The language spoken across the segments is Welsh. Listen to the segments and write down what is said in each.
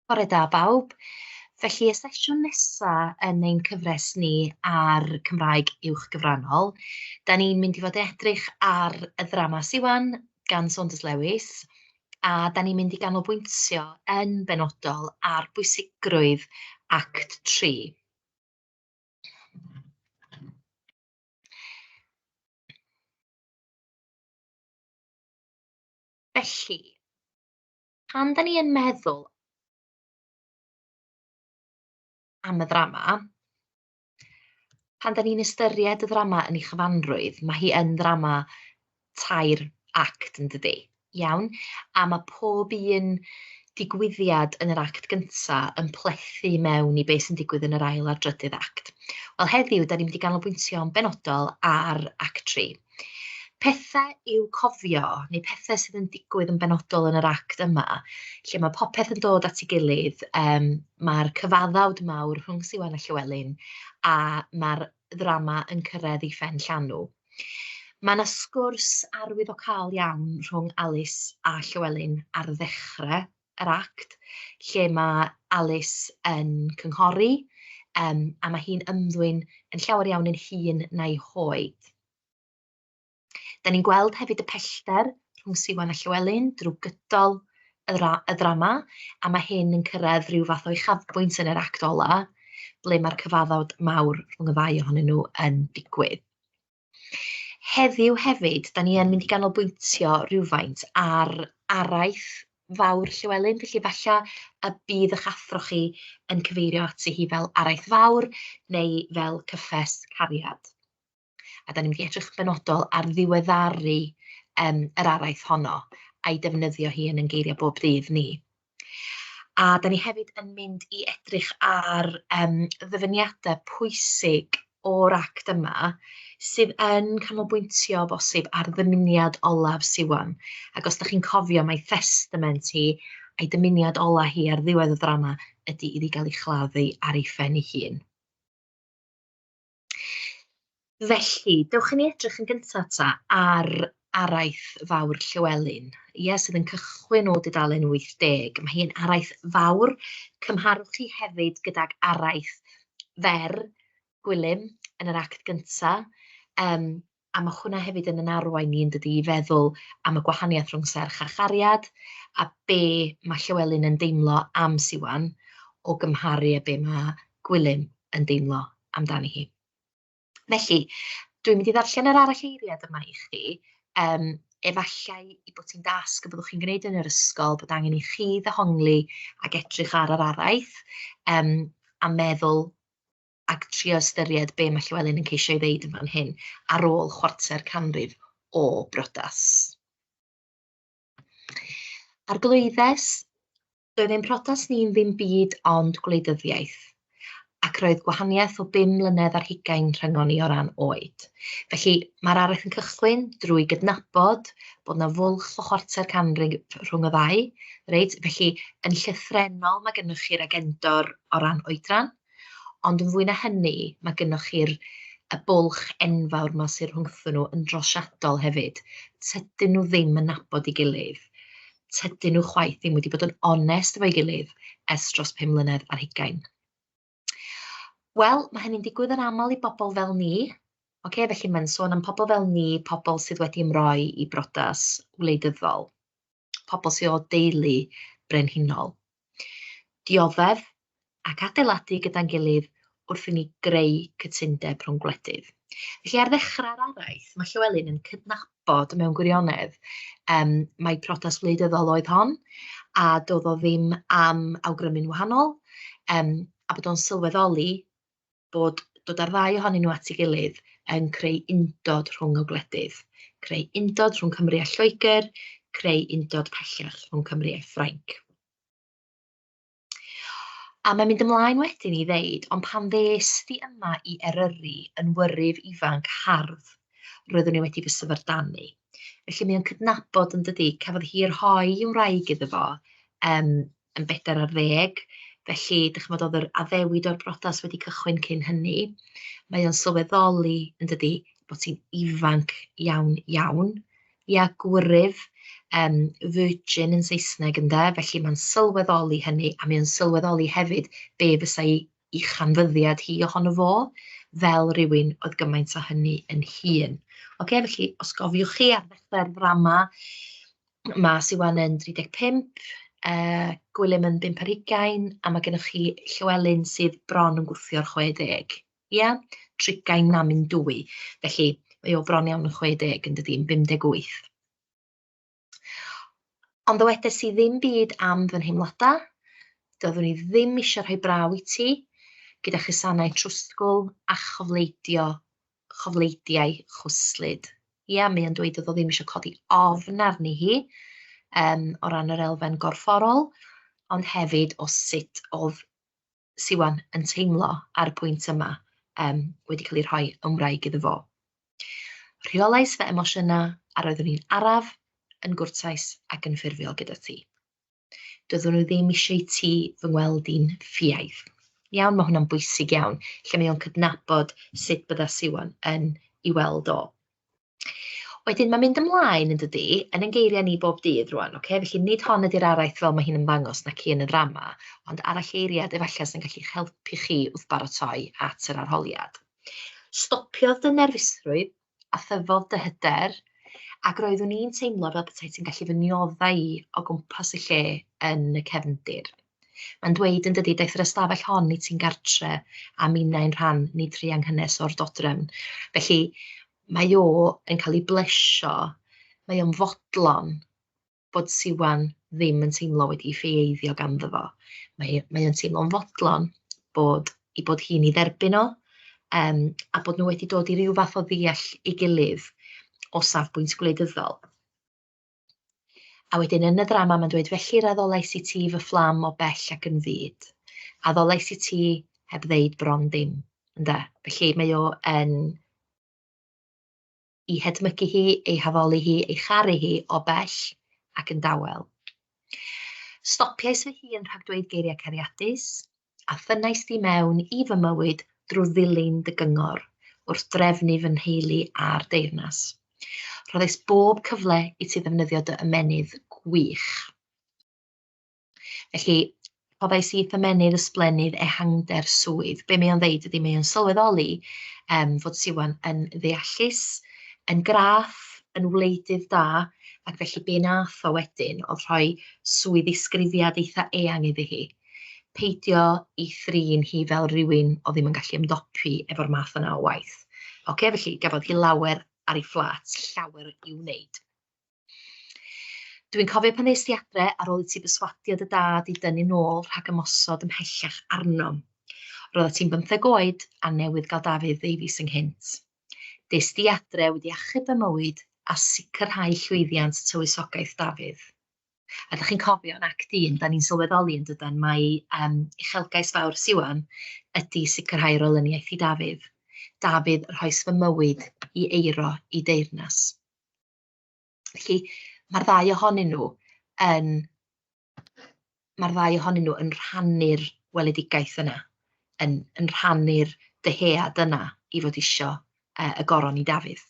Bore da bawb. Felly y sesiwn nesa yn ein cyfres ni ar Cymraeg Uwch Gyfrannol, dan ni'n mynd i fod yn edrych ar y ddrama Siwan gan Saunders Lewis, a dan ni'n mynd i ganolbwyntio yn benodol ar bwysigrwydd Act 3. Felly, pan dan ni yn meddwl am y ddrama, pan dan ni'n ystyried y ddrama yn ei chyfanrwydd, ma' hi yn ddrama tair act yn dydi? Iawn? A ma' pob un digwyddiad yn yr act gynta yn plethu mewn i be sy'n digwydd yn yr ail a'r drydydd act. Wel heddiw, dan ni'n mynd i ganolbwyntio'n benodol ar act 3. Pethe i'w cofio, neu pethe sydd yn digwydd yn benodol yn yr act yma, lle ma' popeth yn dod at ei gilydd, yym ma'r cyfaddawd mawr rhwng Siwan a Llywelyn, a ma'r ddrama yn cyrraedd ei phen llanw. Ma' 'na sgwrs arwyddocaol iawn rhwng Alys a Llywelyn ar ddechrau yr act, lle ma' Alys yn cynghori, yym a ma' hi'n ymddwyn yn llawer iawn yn hŷn na'i hoed. Dan ni'n gweld hefyd y pellter rhwng Siwan a Llywelyn drwy gydol y ddra- y ddrama, a ma' hyn yn cyrraedd rhyw fath o uchafbwynt yn yr act ola, ble ma'r cyfaddawd mawr rhwng y ddau ohonyn nhw yn digwydd. Heddiw hefyd, dan ni yn mynd i ganolbwyntio rywfaint ar araith fawr Llywelyn, felly falle y bydd eich athro chi yn cyfeirio ati hi fel araith fawr neu fel cyffes cariad. A dan ni'n mynd i edrych yn benodol ar ddiweddaru yym yr araith honno a'i defnyddio hi yn ein geiriau bob dydd ni. A dan ni hefyd yn mynd i edrych ar yym ddyfyniadau pwysig o'r act yma sydd yn canolbwyntio o bosib ar ddymuniad olaf Siwan. Ac os dach chi'n cofio, mae thestament hi a'i dymuniad ola hi ar ddiwedd y ddrama ydy iddi gael ei chladdu ar ei phen ei hun. Felly, dewch i ni edrych yn gyntaf ta ar araith fawr Llywelyn, ie, sydd yn cychwyn o dudalen 80. Mae hi'n araith fawr, cymharwch hi hefyd gydag araith fer Gwilym yn yr act gynta, yym, a ma' hwnna hefyd yn ein arwain ni yn dydi i feddwl am y gwahaniaeth rhwng serch a chariad, a be ma' Llywelyn yn deimlo am Siwan o gymharu â be ma' Gwilym yn deimlo amdani hi. Felly, dwi'n mynd i ddarllen yr aralleiriad yma i chi. Yym, efallai ei bod hi'n dasg y byddwch chi'n gwneud yn yr ysgol, bod angen i chi ddehongli ac edrych ar yr araith, yym, a meddwl ac trio ystyried be mae Llywelyn yn ceisio ei ddeud yn fan hyn ar ôl chwarter canrif o briodas. Arglwyddes, doedd ein priodas ni'n ddim byd ond gwleidyddiaeth, ac roedd gwahaniaeth o bum mlynedd ar hugain rhyngon ni o ran oed. Felly, mae'r araith yn cychwyn drwy gydnabod bod 'na fwlch o chwarter canrif rhwng y ddau, reit? Felly, yn llythrennol, mae gennych chi'r agendor o ran oedran, Ond yn fwy na hynny, ma' gynnoch chi'r y bwlch enfawr 'ma sy rhwngthyn nhw yn drosiadol hefyd. Tydyn nhw ddim yn nabod ei gilydd. Tydyn nhw chwaith ddim wedi bod yn onest efo'i gilydd ers dros pum mlynedd ar hugain. Wel, mae hynny'n digwydd yn aml i bobl fel ni. Ocê, felly mae'n sôn am pobl fel ni, pobl sydd wedi ymroi i briodas wleidyddol. pobl sydd o deulu brenhinol. Dioddef ac adeiladu gyda'n gilydd wrth i ni greu cytundeb rhwng gwledydd. Felly ar ddechrau'r araith, mae Llywelyn yn cydnabod mewn gwirionedd yym mai priodas wleidyddol oedd hon, a doedd o ddim am awgrymu'n wahanol, yym a bod o'n sylweddoli bod dod â'r ddau ohonyn nhw at ei gilydd yn creu undod rhwng y gwledydd, creu undod rhwng Cymru a Lloegr, creu undod pellach rhwng Cymru a Ffrainc. A mae'n mynd ymlaen wedyn i ddeud, ond pan ddes di yma i Eryri yn wyryf ifanc hardd, roeddwn i wedi fy syfrdanu. Felly mae o'n cydnabod yn dydi, cafodd hi rhoi i'w wraig iddo fo yym yn bedair ar ddeg, felly dach chimod oedd yr addewid o'r briodas wedi cychwyn cyn hynny. Mae o'n sylweddoli, yn dydi, bod hi'n ifanc iawn iawn. Ia, gwyryf, yym, virgin yn Saesneg ynde, felly mae'n sylweddoli hynny, a mae o'n sylweddoli hefyd be fysa ei ei chanfyddiad hi ohono fo, fel rywun oedd gymaint â hynny yn hŷn. Ocê, felly os gofiwch chi ar ddechrau'r ddrama, ma' Siwan yn 35, Gwilym yn 25, a ma' gennych chi Llywelyn sydd bron yn gwthio'r 60. Ia? Trigain namyn dwy. Felly mae o bron iawn yn 60 yn dydi, yn 58. Ond ddywedes i ddim byd am fy nheimladau. Doeddwn i ddim eisiau rhoi braw i ti gyda chusanau trwsgl a chofleidio, chofleidiau chwyslyd. Ia, mae o'n dweud oedd o ddim eisiau codi ofn arni hi um, o ran yr elfen gorfforol, ond hefyd o sut oedd Siwan yn teimlo ar y pwynt yma um, wedi cael ei rhoi yn wraig iddo fo. Rheolais fy emosiynau a roeddwn i'n araf, yn gwrtais ac yn ffurfiol gyda ti. Doeddwn i ddim eisiau i ti fy ngweld i'n ffiaidd. Iawn, mae hwnna'n bwysig iawn, lle mae o'n cydnabod sut bydda Siwan yn ei weld o. Wedyn mae'n mynd ymlaen yn dydi, yn ein geiriau ni bob dydd rwan, ocê? Felly nid hon ydy'r araith fel mae hi'n ymddangos nac un yn y ddrama, ond aralleiriad efallai sy'n gallu'ch helpu chi wrth baratoi at yr arholiad. Stopiodd dy nerfusrwydd a thyfodd dy hyder, ac roeddwn i'n teimlo fel petai ti'n gallu fy nioddau i o gwmpas y lle yn y cefndir. Mae'n dweud yn dydi, daeth yr ystafell hon i ti'n gartre a minnau'n rhan nid rhy anghynnes o'r dodrefn. Felly mae o yn cael ei blesio, mae o'n fodlon bod Siwan ddim yn teimlo wedi ffieiddio ganddo fo. Mae, mae o'n teimlo'n fodlon bod, i bod hi'n ei dderbyn o, um, a bod nhw wedi dod i ryw fath o ddeall ei gilydd o safbwynt gwleidyddol. A wedyn yn y ddrama mae'n dweud, felly yr addolais i ti fy fflam o bell ac yn fud. Addolais i ti heb ddeud bron dim, ynde? Felly mae o yn i hedmygu hi, ei haddoli hi, ei charu hi o bell ac yn dawel. Stopiais fy hun rhag dweud geiriau cariadus, a thynnais di mewn i fy mywyd drwy ddilyn dy gyngor wrth drefnu fy nheulu a'r deyrnas. Rhoddais bob cyfle i ti ddefnyddio dy ymennydd gwych. Felly, rhoddais i'th ymennydd ysblennydd ehangder swydd. Be mae o'n ddeud ydy mae o'n sylweddoli um, fod Siwan yn ddeallus, yn graff, yn wleidydd da, ac felly be nath o wedyn oedd rhoi swydd ddisgrifiad eitha eang iddi hi. Peidio ei thrin hi fel rywun oedd ddim yn gallu ymdopi efo'r math yna o waith. Ocê, felly gafodd hi lawer ar ei phlât, llawer i'w wneud. Dwi'n cofio pan ddes di adre ar ôl i ti berswadio dy dad i dynnu nôl rhag ymosod ymhellach arnom. Roeddet ti'n bymtheg oed a newydd gael Dafydd ddeufis ynghynt. Des di adre wedi achub fy mywyd a sicrhau llwyddiant tywysogaeth Dafydd. A dach chi'n cofio yn Act 1, dan ni'n sylweddoli yn dydan, mai yym uchelgais fawr Siwan ydy sicrhau'r olyniaeth i Dafydd. Dafydd, rhoes fy mywyd i eiro i deyrnas. Felly, mae'r ddau ohonyn nhw yn... mae'r ddau ohonyn nhw yn rhannu'r weledigaeth yna, yn, yn rhannu'r dyhead yna i fod isio uh, y goron i Dafydd.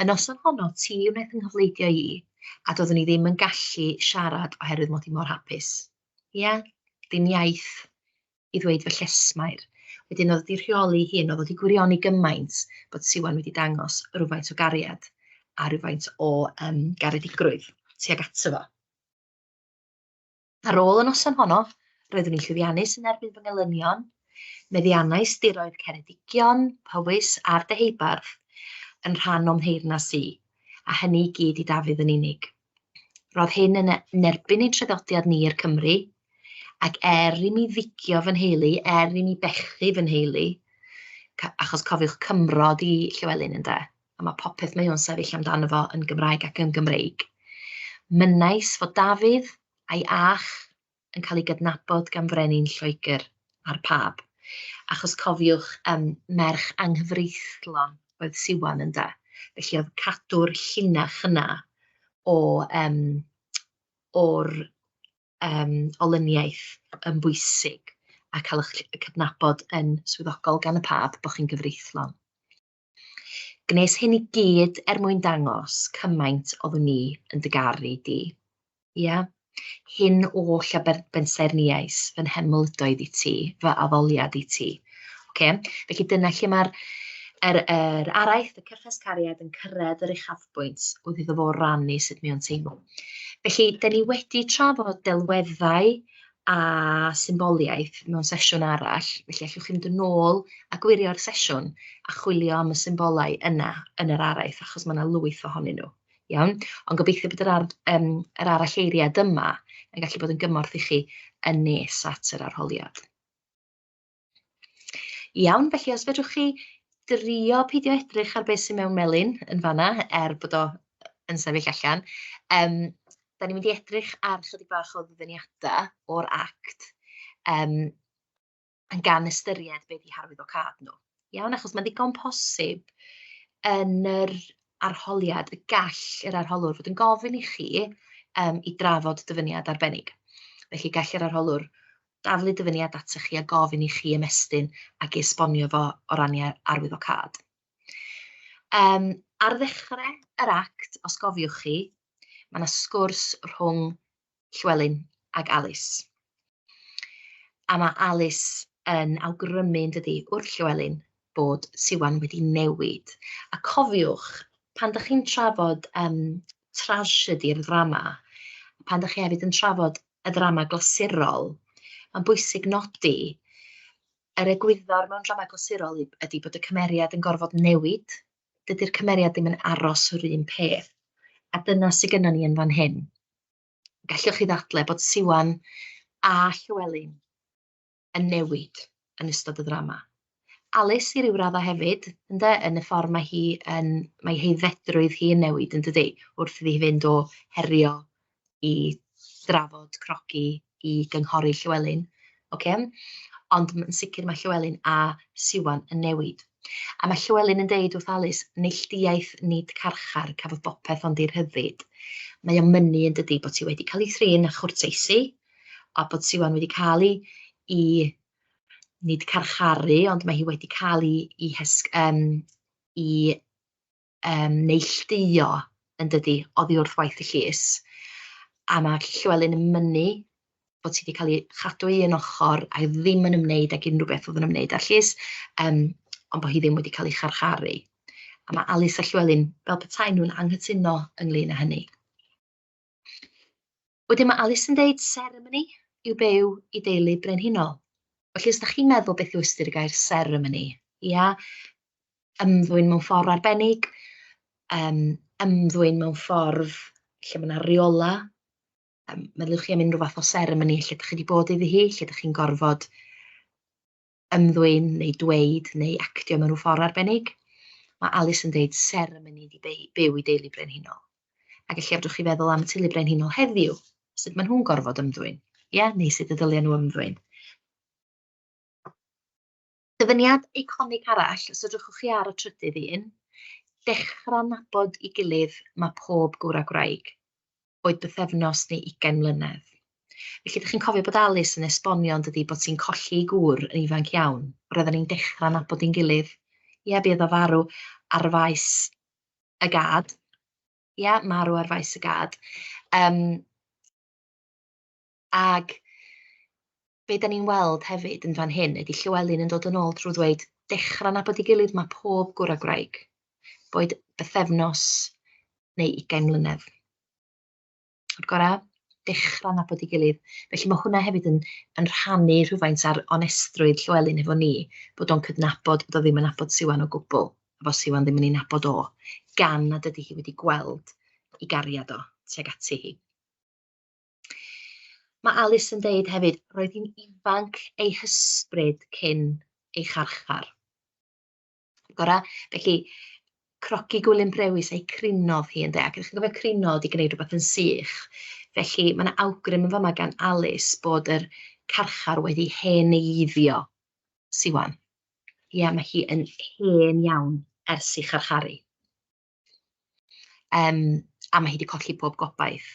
Y noson honno, ti wnaeth 'y nghyfleidio i, a doeddwn i ddim yn gallu siarad oherwydd mod i mor hapus. Ia, dim iaith i ddweud fy llesmair. Wedyn oedd wedi rheoli ei hun, oedd wedi gwirioni gymaint bod Siwan wedi dangos rhywfaint o gariad a rhywfaint o um, garedigrwydd tuag ato fo. Ar ôl y noson honno, roeddwn i'n llwyddiannus yn erbyn fy ngelynion, meddiannais diroedd Ceredigion, Powys a'r Deheubarth yn rhan o'm nheyrnas i, a hynny i gyd i Dafydd yn unig. Roedd hyn yn erbyn ein traddodiad ni i'r Cymry, ac er i mi ddigio fy nheulu, er i mi bechu fy nheulu, achos cofiwch Cymro 'di Llywelyn ynde, a mae popeth mae o'n sefyll amdano fo yn Gymraeg ac yn Gymreig. Mynnais fod Dafydd a'i ach yn cael ei gydnabod gan frenin Lloegr a'r Pab, achos cofiwch, um, merch anghyfreithlon oedd Siwan ynde, felly oedd cadw'r llinach yna o, um, o'r um, olyniaeth yn bwysig a cael eich cydnabod yn swyddogol gan y Pab bod chi'n gyfreithlon. Gwnes hyn i gyd er mwyn dangos cymaint oeddwn i yn dy garu di. Ia? Hyn oll a bensaernïais, fy nheml ydoedd i ti, fy addoliad i ti. Ocê? Felly dyna lle mae'r yr, yr araith, y cyffes cariad yn cyrraedd yr uchafbwynt wrth iddo fo rannu sut mae o'n teimlo. Felly, da ni wedi trafod delweddau a symboliaeth mewn sesiwn arall, felly allwch chi fynd yn ôl a gwirio'r sesiwn a chwilio am y symbolau yna yn yr araith, achos mae yna lwyth ohonyn nhw. Iawn? Ond gobeithio bod yr, ar, yr aralleiriad yma yn gallu bod yn gymorth i chi yn nes at yr arholiad. Iawn, felly os fedrwch chi drio peidio edrych ar beth sy'n mewn melyn yn fanna, er bod o yn sefyll allan, da ni'n mynd i edrych ar chydig bach o ddyfyniadau o'r act, yn gan ystyried be 'di harwyddocâd nhw. Iawn, achos mae'n ddigon posib yn yr arholiad y gall yr arholwr fod yn gofyn i chi i drafod dyfyniad arbennig. Felly gall yr arholwr daflu dyfyniad atoch chi a gofyn i chi ymestyn ac i esbonio fo o ran ei arwyddocâd. Ar ddechrau yr act, os gofiwch chi, mae yna sgwrs rhwng Llywelyn ac Alice. A mae Alice yn awgrymu, yn dydi, wrth Llywelyn bod Siwan wedi newid. A cofiwch, pan dach chi'n trafod tragedi'r ddrama, pan dach chi hefyd yn trafod y ddrama glasurol, mae'n bwysig nodi yr egwyddor mewn drama glasurol ydy bod y cymeriad yn gorfod newid. Dydy'r cymeriad ddim yn aros yr un peth. A dyna sydd gynnon ni yn fan hyn. Gallwch chi ddadle bod Siwan a Llywelyn yn newid yn ystod y ddrama. Alice i ryw raddau hefyd, ynde, yn y ffordd mae hi yn, mae heiddfedrwydd hi yn newid, yn dydi, wrth iddi hi fynd o herio i drafod crogi i gynghori Llywelyn. Ocê? Ond yn sicr mae Llywelyn a Siwan yn newid. A mae Llywelyn yn deud wrth Alice, neilltuaeth nid carchar, cafodd bopeth ond ei rhyddid. Mae o'n mynnu yn dydi bod hi wedi cael ei thrin â chwrteisi, a bod Siwan wedi cael ei, i nid carcharu, ond mae hi wedi cael ei, i, hesg, i neilltuo yn dydi oddi wrth waith y llys. A mae Llywelyn yn mynnu bod hi wedi cael ei chadw i un ochr a ddim yn ymwneud ag unrhyw beth oedd yn ymwneud â'r llys, ond bod hi ddim wedi cael ei charcharu. A mae Alice a Llywelyn fel petai nhw'n anghytuno ynglyn â hynny. Wedyn mae Alice yn deud seremoni yw byw i deulu brenhinol. Felly os ydych chi'n meddwl beth yw ystyr y gair seremoni, ia, ymddwyn mewn ffordd arbennig, ymddwyn mewn ffordd lle mae yna reola. Meddyliwch chi am unrhyw fath o seremoni lle ydych chi wedi bod iddi hi, lle ydych chi'n gorfod ymddwyn neu dweud neu actio mewn rhyw ffordd arbennig. Mae Alice yn deud seremoni 'di byw i deulu brenhinol. Ac ella fedrwch chi feddwl am y teulu brenhinol heddiw, sut maen nhw'n gorfod ymddwyn, ie? Neu sut y dyliau nhw ymddwyn. Dyfyniad eiconig arall, os edrychwch chi ar y trydydd un, dechrau nabod ei gilydd mae pob gŵr a gwraig, boed bythefnos neu ugain mlynedd. Felly, ydych chi'n cofio bod Alice yn esbonio yn dydi bod hi'n colli ei gŵr yn ifanc iawn. Roedden ni'n dechrau nabod ein gilydd. Ie, bu iddo farw ar faes y gad. Ie, marw ar faes y gad. Ag be da ni'n weld hefyd yn fan hyn ydy Llywelyn yn dod yn ôl drwy ddweud dechrau nabod ei gilydd mae pob gŵr a gwraig, boed bythefnos neu ugain mlynedd. O'r gorau, dechrau nabod ei gilydd. Felly mae hwnna hefyd yn, yn rhannu rhywfaint ar onestrwydd Llywelyn efo ni, bod o'n cydnabod bod o ddim yn nabod Siwan o gwbl, a bod Siwan ddim yn ei nabod o, gan nad ydy hi wedi gweld ei gariad o tuag ati hi. Mae Alice yn deud hefyd, roedd hi'n ifanc ei hysbryd cyn ei charchar. Gora. Felly, crogi Gwilym Brewis a'i crinodd hi, ynde? Ac ydych chi'n cofio crino ydy gwneud rhywbeth yn sych. Felly, mae yna awgrym yn fama gan Alice bod yr carchar wedi heneiddio Siwan. Ia, mae hi yn hen iawn ers ei charcharu. A mae hi wedi colli pob gobaith,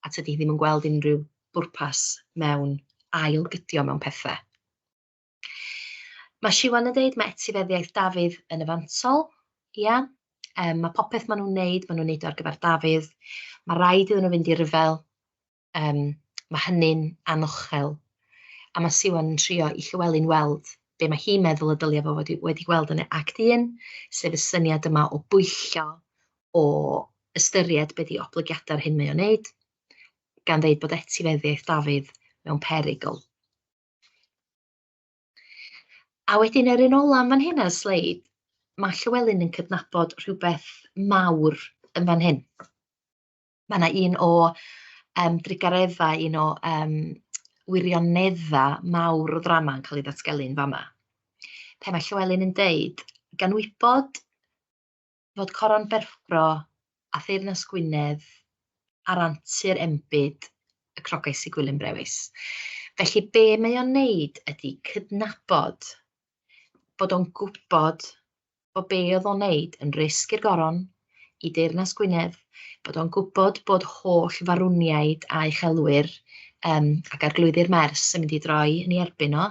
a tydi hi ddim yn gweld unrhyw bwrpas mewn ail-gydio mewn pethau. Mae Siwan yn deud mae etifeddiaeth Dafydd yn y fantol, ia. Mae popeth maen nhw'n wneud, maen nhw'n wneud o ar gyfer Dafydd. Mae rhaid iddyn nhw fynd i ryfel. Mae hynny'n anochel. A mae Siwan yn trio i Llywelyn weld be mae hi'n meddwl y dylia fo fod wedi gweld yn y act 1, sef y syniad yma o bwyllo, o ystyried be 'di oblygiadau'r hyn mae o'n wneud, gan ddeud bod etifeddiaeth Dafydd mewn perygl. A wedyn yr un ola yn fan hyn ar y sleid, mae Llywelyn yn cydnabod rhywbeth mawr yn fan hyn. Mae yna un o drugareddau, un o wirioneddau mawr o ddrama yn cael ei ddatgelu yn fama. Pe mae Llywelyn yn deud, gan wybod fod Coron Berffro a Theyrnas Gwynedd ar antur enbyd y crogais i Gwilym Brewis. Felly be mae o'n neud ydy cydnabod bod o'n gwybod bod be oedd o'n neud yn risg i'r goron, i Deyrnas Gwynedd, bod o'n gwybod bod holl farwniaid a uchelwyr ac arglwyddi'r Mers yn mynd i droi yn ei erbyn o,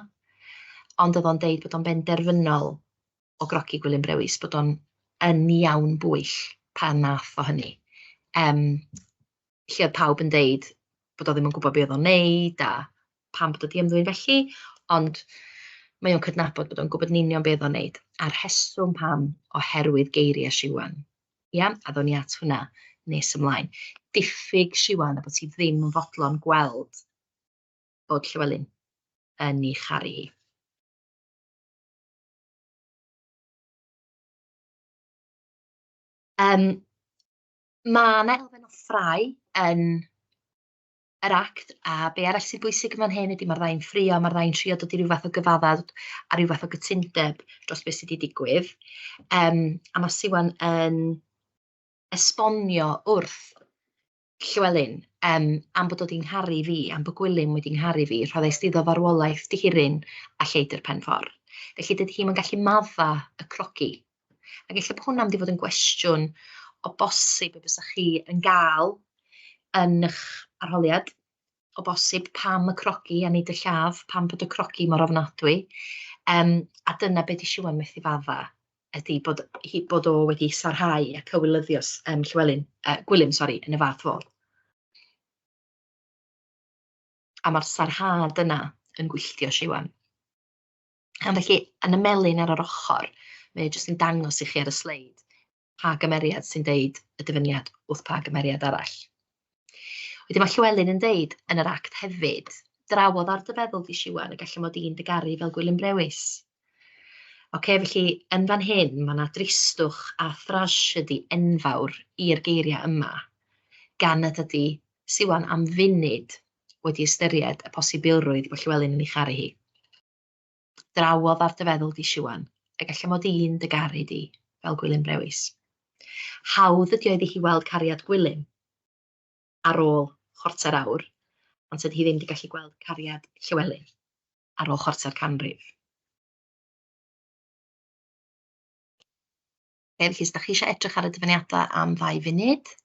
ond oedd o'n deud bod o'n benderfynol o grogi Gwilym Brewis, bod o'n yn iawn bwyll pan nath o hynny. Lle oedd pawb yn deud bod o ddim yn gwybod be oedd o'n neud a pam bod o 'di ymddwyn felly, ond mae o'n cydnabod bod o'n gwybod yn union be oedd o'n neud, a'r rheswm pam oherwydd geiriau Siwan. Ia, a ddown ni at hwnna nes ymlaen. Diffyg Siwan a bod ti ddim yn fodlon gweld bod Llywelyn yn ei charu hi. Ma' 'na elfen o ffrae yn yr act, a be arall sy'n bwysig yn fan hyn ydy mae'r ddau'n ffrio, mae'r ddau'n trio dod i ryw fath o gyfaddawd a ryw fath o gytundeb dros beth sydd wedi digwydd. A mae Siwan yn esbonio wrth Llywelyn, am bod o 'di ngharu fi, am bod Gwilym wedi ngharu fi, rhoddais iddo farwolaeth dihiryn a lleidr pen ffordd. Felly dydy hi'm yn gallu madda y crogi. Ac ella bod hwnna'n mynd i fod yn gwestiwn o bosib y bysach chi yn gael yn eich arholiad, o bosib pam y crogi a nid y lladd, pam bod y crogi mor ofnadwy. A dyna be 'di Siwan methu fadda, ydy bod, hi, bod o wedi sarhau a cywilyddio Llywelyn, Gwilym, sori, yn y fath fodd. A mae'r sarhad yna yn gwylltio Siwan. A felly, yn y melyn ar yr ochr, mae o jyst yn dangos i chi ar y sleid pa gymeriad sy'n deud y dyfyniad wrth pa gymeriad arall. Wedyn mae Llywelyn yn deud yn yr act hefyd, drawodd ar dy feddwl di Siwan y gallai mod i'n dy garu fel Gwilym Brewis. Oce, felly yn fan hyn mae yna dristwch a thrasiedi enfawr i'r geiriau yma, gan nad ydy Siwan am funud wedi ystyried y posibilrwydd bod Llywelyn yn ei charu hi. Drawodd ar dy feddwl di Siwan, y gallai mod i'n dy garu di fel Gwilym Brewis. Hawdd ydi o iddi hi weld cariad Gwilym ar ôl chwarter awr, ond tydi hi ddim wedi gallu gweld cariad Llywelyn ar ôl chwarter canrif. Oce, felly os da chi eisiau edrych ar y dyfyniadau am ddau funud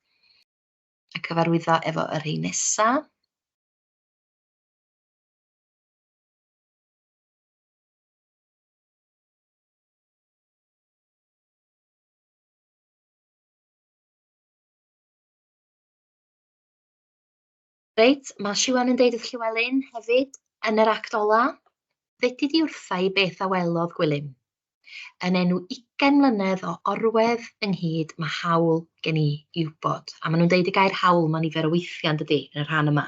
a cyfarwyddo efo y rhai nesa. Reit, mae Siwan yn deud wrth Llywelyn hefyd yn yr act ola, ddedi di wrtha i beth a welodd Gwilym. Yn enw 20 mlynedd o orwedd ynghyd, mae hawl gen i i wybod. A maen nhw'n deud y gair hawl mae nifer o weithiau yn dydy, yn y rhan yma.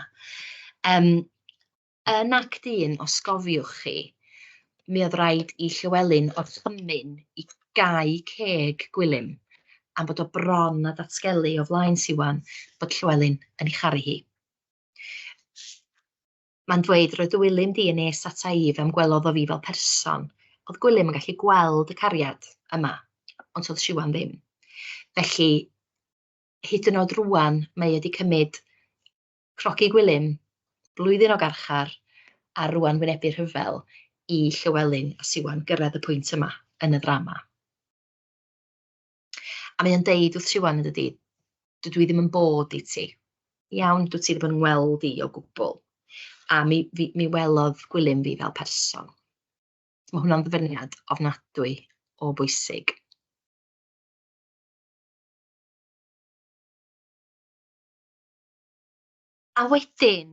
Yn act 1, os gofiwch chi, mi oedd rhaid i Llywelyn orchymyn i gau ceg Gwilym am bod o bron a datgelu o flaen Siwan bod Llywelyn yn ei charu hi. Mae'n dweud, roedd dy Wilym di yn nes ata i fe'm gwelodd o fi fel person. Oedd Gwilym yn gallu gweld y cariad yma, ond toedd Siwan ddim. Felly, hyd yn oed rŵan, mae wedi cymryd crogi Gwilym, blwyddyn o garchar, a rŵan wynebu rhyfel i Llywelyn a Siwan gyrraedd y pwynt yma yn y ddrama. A mae o'n deud wrth Siwan yn dydi, dydw i ddim yn bod i ti. Iawn, dwyt ti ddim yn ngweld i o gwbl. A mi, fi, mi welodd Gwilym fi fel person. Mae hwnna'n ddyfyniad ofnadwy o bwysig. A wedyn,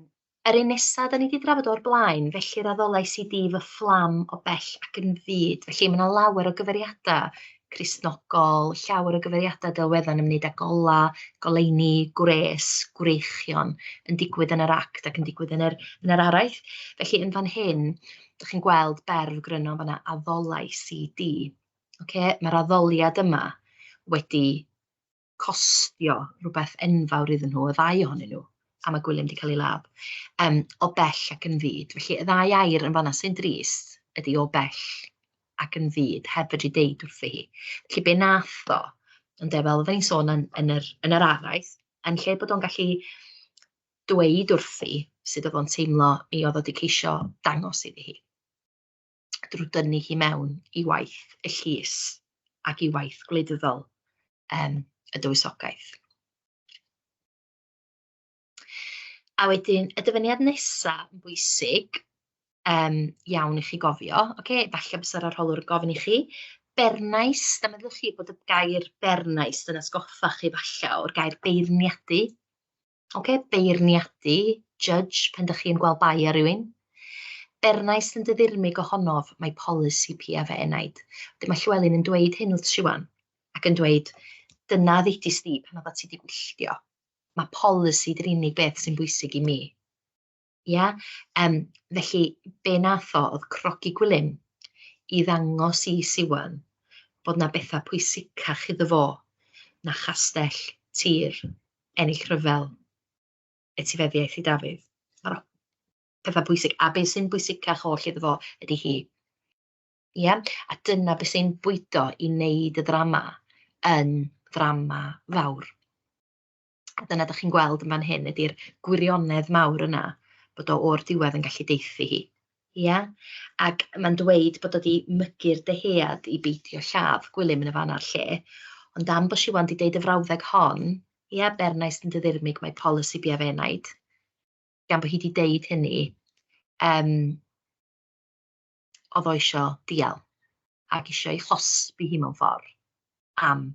yr un nesa da ni 'di drafod o'r blaen, felly'r addolais i di fy fflam o bell ac yn fud. Felly mae 'na lawer o gyfeiriadau Cristnogol, llawer o gyfeiriadau delweddau'n ymwneud â gola, goleuni, gwres, gwreichion yn digwydd yn yr act ac yn digwydd yn yr, yn yr araith. Felly yn fan hyn, dych chi'n gweld berf gryno fan'na, addolais i di. Ocê, mae'r addoliad yma wedi costio rhywbeth enfawr iddyn nhw, y ddau ohonyn nhw, a mae Gwilym 'di cael ei ladd, o bell ac yn fud. Felly y ddau air yn fan'na sy'n drist ydy o bell ac yn fud, heb fedru deud wrthi hi. Felly be nath o, ynde, fel oedden ni'n sôn yn, yn, yr, yn yr araith, yn lle bod o'n gallu dweud wrthi sut oedd o'n teimlo, mi oedd o wedi ceisio dangos iddi hi. Drwy dynnu hi mewn i waith y llys ac i waith gwleidyddol y dywysogaeth. A wedyn y dyfyniad nesaf yn bwysig iawn i chi gofio, ocê, falle bysa'r arholwr yn gofyn i chi, bernais, na meddylwch chi bod y gair bernais yn atgoffa chi falle o'r gair beirniadu. Ocê, beirniadu, judge, pan dach chi'n gweld bai ar rywun. Bernais yn dy ddirmyg ohonof, mae polisi pia fy enaid. Wedyn mae Llywelyn yn dweud hyn wrth Siwan, ac yn dweud, dyna ddudis di pan oeddat ti 'di gwylltio. Mae polisi 'di'r unig beth sy'n bwysig i mi. Ia? Yym, felly, be wnaeth o oedd crogi Gwilym i ddangos i Siwan bod 'na bethau pwysicach iddo fo na chastell, tir, ennill rhyfel, etifeddiaeth i Dafydd. Mae'r pethau pwysig, a be sy'n bwysicach oll iddo fo ydy hi. Ia? A dyna beth sy'n bwydo i wneud y ddrama yn ddrama fawr. A dyna dach chi'n gweld yn fan hyn ydy'r gwirionedd mawr yna, bod o o'r diwedd yn gallu deuthu hi. Ia? Ac mae'n dweud bod o 'di mygu'r dyhead i beidio lladd Gwilym yn y fan a'r lle, ond am bod Siwan 'di deud y frawddeg hon, ia, Bernays yn dy ddirmyg mae polisi bia fy enaid, gan bod hi 'di deud hynny, yym, oedd o isio dial ac isio ei chosbi hi mewn ffordd am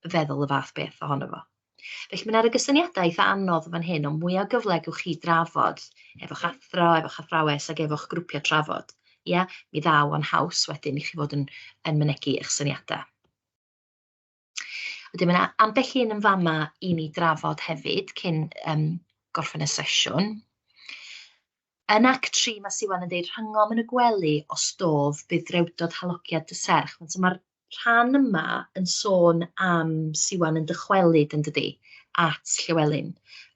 feddwl y fath beth ohono fo. Felly mae 'na ryw gysyniadau eitha anodd yn fan hyn, ond mwya o gyfle gewch chi drafod efo'ch athro, efo'ch athrawes ac efo'ch grwpiau trafod, ia? Mi ddaw o'n haws wedyn i chi fod yn, yn mynegi eich syniadau. Wedyn mae 'na ambell un yn fama i ni drafod hefyd cyn gorffen y sesiwn. Yn Act 3 mae Siwan yn deud rhyngom yn y gwely os dof bydd drewdod halogiad dy serch. So mae'r rhan yma yn sôn am Siwan yn dychwelyd yn dydi, at Llywelyn,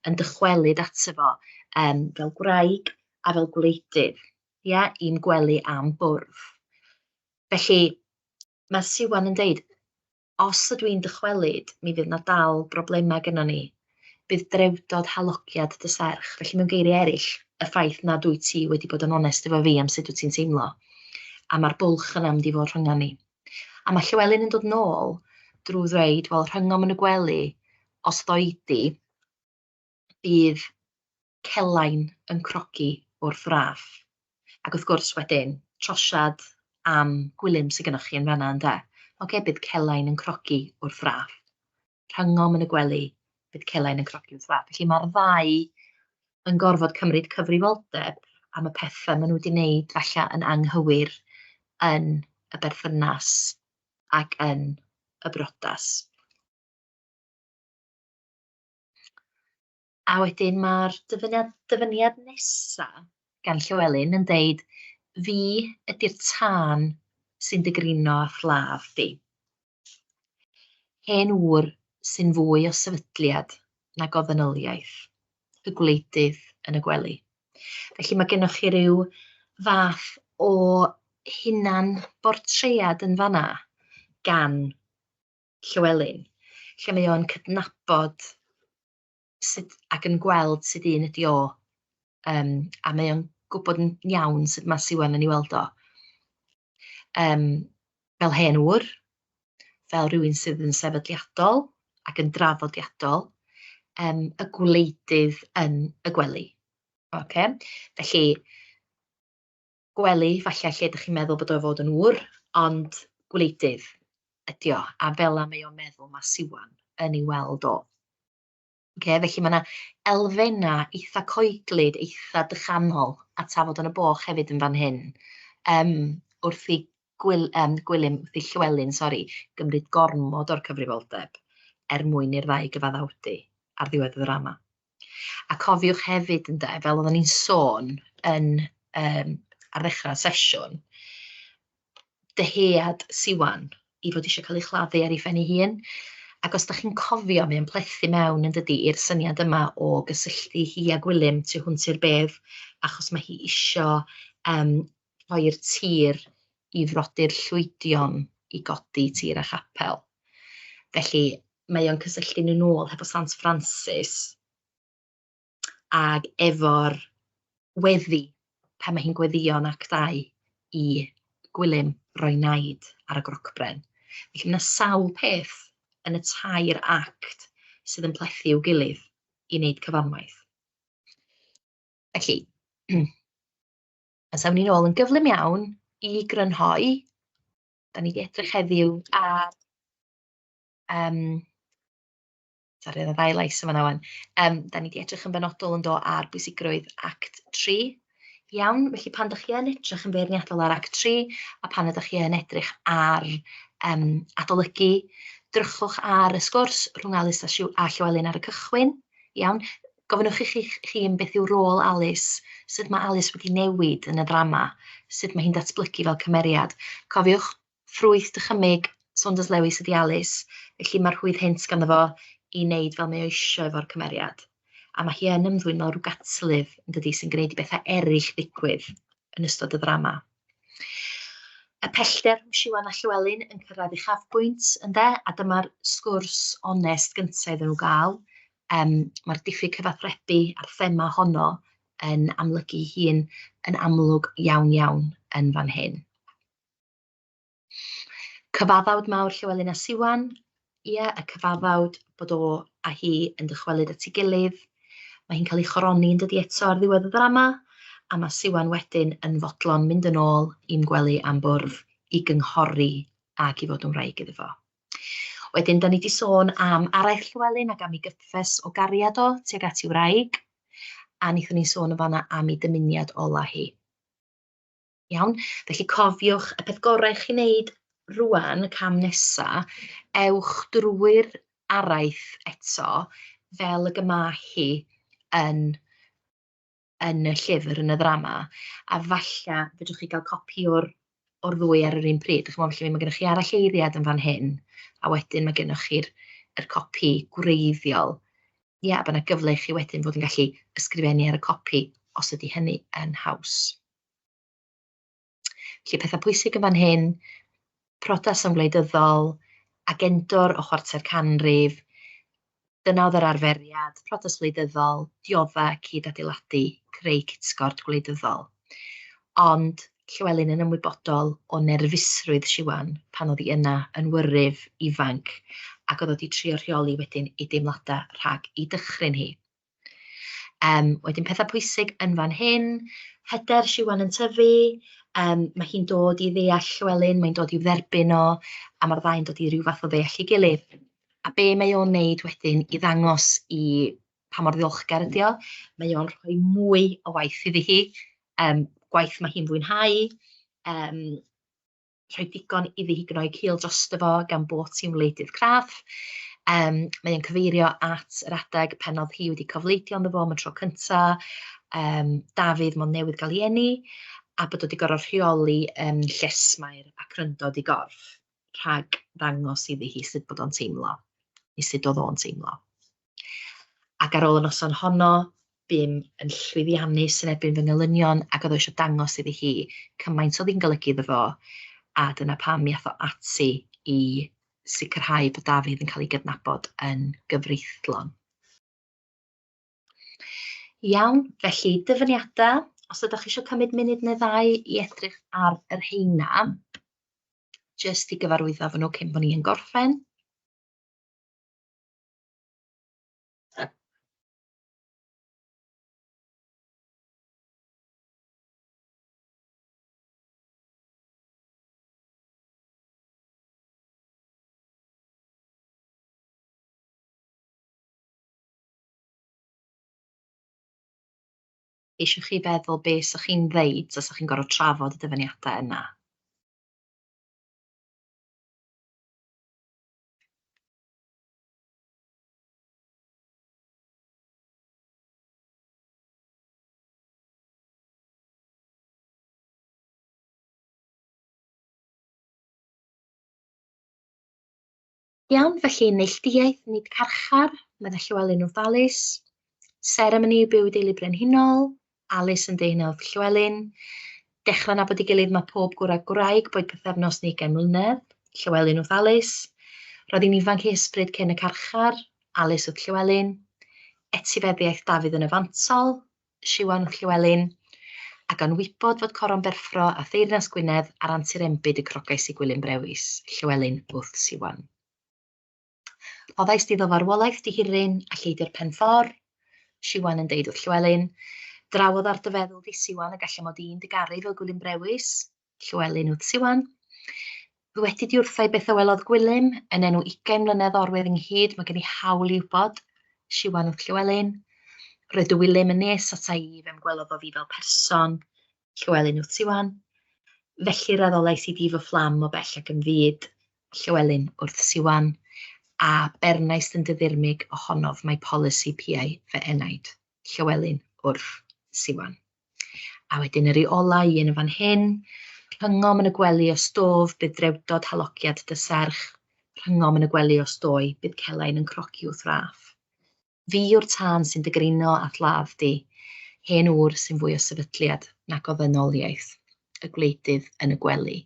yn dychwelyd ato fo fel gwraig a fel gwleidydd, ia, i'm gwely am bwrdd. Felly mae Siwan yn deud, os ydw i'n dychwelyd, mi fydd 'na dal broblemau gynnon ni. Bydd drewdod halogiad dy serch. Felly mewn geiriau eraill, y ffaith nad wyt ti wedi bod yn onest efo fi am sut wyt ti'n teimlo. A mae'r bwlch yna mynd i fod rhyngon ni. A mae Llywelyn yn dod nôl drwy ddweud, wel, rhyngom yn y gwely, os ddoi di, bydd celain yn crogi wrth raff. Ac wrth gwrs wedyn, trosiad am Gwilym sydd gennych chi yn fan'na ynde. Ocê, bydd celain yn crogi wrth raff. Rhyngom yn y gwely, bydd celain yn crogi wrth raff. Felly mae'r ddau yn gorfod cymryd cyfrifoldeb am y pethau maen nhw wedi wneud falle yn anghywir yn y berthynas ac yn y briodas. A wedyn ma'r dyfyniad dyfyniad nesa gan Llywelyn yn deud, "Fi ydi'r tân sy'n dy grino a'th ladd di. Hen ŵr sy'n fwy o sefydliad nag o ddynoliaeth, y gwleidydd yn y gwely." Felly mae gennoch chi ryw fath o hunan bortread yn fan'na gan Llywelyn, lle mae o'n cydnabod sut ac yn gweld sut un ydi o, a mae o'n gwybod yn iawn sut mae Siwan yn ei weld o. Fel hen ŵr, fel rhywun sydd yn sefydliadol ac yn draddodiadol, y gwleidydd yn y gwely. Ocê, felly gwely falle lle dach chi'n meddwl bod o fod yn ŵr, ond gwleidydd ydi o, a fela mae o'n meddwl ma' Siwan yn ei weld o. Ocê, felly ma' 'na elfennau eitha coeglyd, eitha dychanol a Tafod yn y Boch hefyd yn fan hyn, yym wrth i Gwyl yym Gwilym, wrth i Llywelyn sori, gymryd gormod o'r cyfrifoldeb er mwyn i'r ddau gyfaddawdu ar ddiwedd y ddrama. A cofiwch hefyd ynde, fel oedden ni'n sôn yn ar ddechrau'r sesiwn, dyhead Siwan i fod eisiau cael ei chladdu ar ei phen ei hun. Ac os dach chi'n cofio, mae o'n plethu mewn yn dydi i'r syniad yma o gysylltu hi a Gwilym tu hwnt i'r bedd, achos mae hi isio rhoi'r tir i frodyr llwydion i godi tir a chapel. Felly mae o'n cysylltu nhw nôl hefo Sant Francis ag efo'r weddi pan mae hi'n gweddïo yn Act 2 i Gwilym roi naid ar y grocbren. Felly mae 'na sawl peth yn y tair act sydd yn plethu i'w gilydd i wneud cyfanwaith. Felly, os awn ni nôl yn gyflym iawn i grynhoi, da ni 'di edrych heddiw ar sori, oedd 'na ddau lais yn fan'na 'wan. Da ni 'di edrych yn benodol yn do ar bwysigrwydd Act 3. Iawn, felly pan dach chi yn edrych yn feirniadol ar Act 3 a pan ydych chi yn edrych ar adolygu, drychwch ar y sgwrs rhwng Alys a Siw a Llywelyn ar y cychwyn. Iawn, gofynnwch i chi'ch hun beth yw rôl Alys, sut mae Alys wedi newid yn y ddrama, sut mae hi'n datblygu fel cymeriad. Cofiwch, ffrwyth dychymyg Saunders Lewis ydy Alys, felly mae rhwydd hynt ganddo fo i wneud fel mae o isio efo'r cymeriad. A mae hi yn ymddwyn fel rhyw gatlydd, yn dydi, sy'n gwneud i bethau eraill ddigwydd yn ystod y ddrama. Y pellter rhwng Siwan a Llywelyn yn cyrraedd uchafbwynt, ynde, a dyma'r sgwrs onest gyntaf iddyn nhw gael. Mae'r diffyg cyfathrebu a'r thema honno yn amlygu ei hun yn amlwg iawn iawn yn fan hyn. Cyfaddawd mawr Llywelyn a Siwan, ie, y cyfaddawd bod o a hi yn dychwelyd at ei gilydd. Mae hi'n cael ei choroni yn dydi eto ar ddiwedd y ddrama, a mae Siwan wedyn yn fodlon mynd yn ôl i'm gwely am bwrdd i gynghori ac i fod yn wraig iddo fo. Wedyn, da ni 'di sôn am araith Llywelyn ac am ei gyffes o gariad o tuag at ei wraig, a wnaethon ni sôn yn fan'na am ei dymuniad ola hi. Iawn, felly cofiwch, y peth gorau i chi wneud rŵan, y cam nesa, ewch drwy'r araith eto fel y ma hi yn yn y llyfr, yn y ddrama, a falle fedrwch chi gael copi o'r ddwy ar yr un pryd. Dach chimod, felly mae gennych chi aralleiriad yn fan hyn, a wedyn mae gennych chi'r yr copi gwreiddiol. Ia, a bod 'na gyfle i chi wedyn fod yn gallu ysgrifennu ar y copi os ydy hynny yn haws. Felly pethau pwysig yn fan hyn, priodas yn wleidyddol, agendor o chwarter canrif, dyna oedd yr arferiad, priodas wleidyddol, diodda, cyd-adeiladu, creu cytgord gwleidyddol. Ond Llywelyn yn ymwybodol o nerfusrwydd Siwan pan oedd hi yna yn wyryf ifanc ac oedd o 'di trio rheoli wedyn ei deimladau rhag ei dychryn hi. Wedyn pethau pwysig yn fan hyn, hyder Siwan yn tyfu, mae hi'n dod i ddeall Llywelyn, mae'n dod i'w dderbyn o, a mae'r ddau'n dod i ryw fath o ddeall ei gilydd. A be mae o'n wneud wedyn i ddangos i pa mor ddiolchgar ydi o, mae o'n rhoi mwy o waith iddi hi, gwaith mae hi'n fwynhau, rhoi digon iddi hi gnoi cil drosto fo gan bod hi'n wleidydd craff. Mae o'n cyfeirio at yr adeg pan oedd hi wedi cofleidio ynddo fo am y tro cynta, Dafydd mond newydd gael ei eni, a bod o wedi gorfod rheoli llesmair a cryndod ei gorff rhag ddangos iddi hi sut bod o'n teimlo, neu sut oedd o'n teimlo. Ac ar ôl y noson honno, bum yn llwyddiannus yn erbyn fy ngelynion, ac oedd o eisiau dangos iddi hi cymaint oedd hi'n golygu iddo fo, a dyna pam mi ath o ati i sicrhau bod Dafydd yn cael ei gydnabod yn gyfreithlon. Iawn, felly dyfyniadau, os ydych chi eisiau cymryd munud neu ddau i edrych ar yr heina, jyst i gyfarwyddo efo nhw cyn bod ni yn gorffen. Geisiwch chi feddwl be 'sa chi'n ddeud tasa chi'n gorfod trafod y dyfyniadau yna. Iawn, felly neilltuaeth nid carchar, medda Llywelyn wrth Alys. Seremoni yw byw i deulu brenhinol, Alys yn deud hynna wrth Llywelyn. Dechrau nabod ei gilydd mae pob gŵr a gwraig, boed pythefnos neu ugain mlynedd, Llywelyn wrth Alys. Roedd hi'n ifanc ei hysbryd cyn y carchar, Alys wrth Llywelyn. Etifeddiaeth Dafydd yn y fantol, Siwan wrth Llywelyn, a gan wybod fod coron Berffro a Theyrnas Gwynedd ar antur enbyd y crogais i Gwilym Brewis, Llywelyn wrth Siwan. Rhoddais iddo farwolaeth dihiryn a lleidr pen ffor, Siwan yn deud wrth Llywelyn. Drawodd ar dy feddwl di, Siwan, y gallai mod i'n dy garu fel Gwilym Brewis, Llywelyn wrth Siwan. Ddwedi di wrtha i beth a welodd Gwilym, yn enw ugain mlynedd orwedd ynghyd, mae gen i hawl i wybod, Siwan wrth Llywelyn. Roedd dy Wilym yn nes ata i, fe'm gwelodd o fi fel person, Llywelyn wrth Siwan. Felly yr addolais i di fy fflam o bell ac yn fud, Llywelyn wrth Siwan, a bernais yn dy ddirmyg ohonof mae polisi piau fy enaid, Llywelyn wrth Siwan. A wedyn yr ola un yn fan hyn, rhyngom yn y gwely o stof bydd drewdod halogiad dy serch, rhyngom yn y gwely os doi bydd celain yn crogi wrth raff. Fi yw'r tân sy'n dy grino a'th ladd di, hen ŵr sy'n fwy o sefydliad nag o ddynoliaeth, y gwleidydd yn y gwely.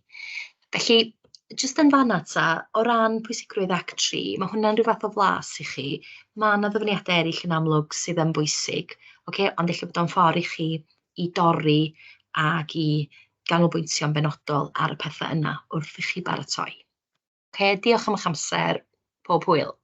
Felly, jyst yn fan'na ta, o ran pwysigrwydd Act 3, ma' hwnna'n rhyw fath o flas i chi. Ma' 'na ddyfyniadau eraill yn amlwg sydd yn bwysig, ocê, ond ella bod o'n ffordd i chi i dorri ac i ganolbwyntio'n benodol ar y pethau yna wrth i chi baratoi. Ocê, diolch am eich amser, pob hwyl.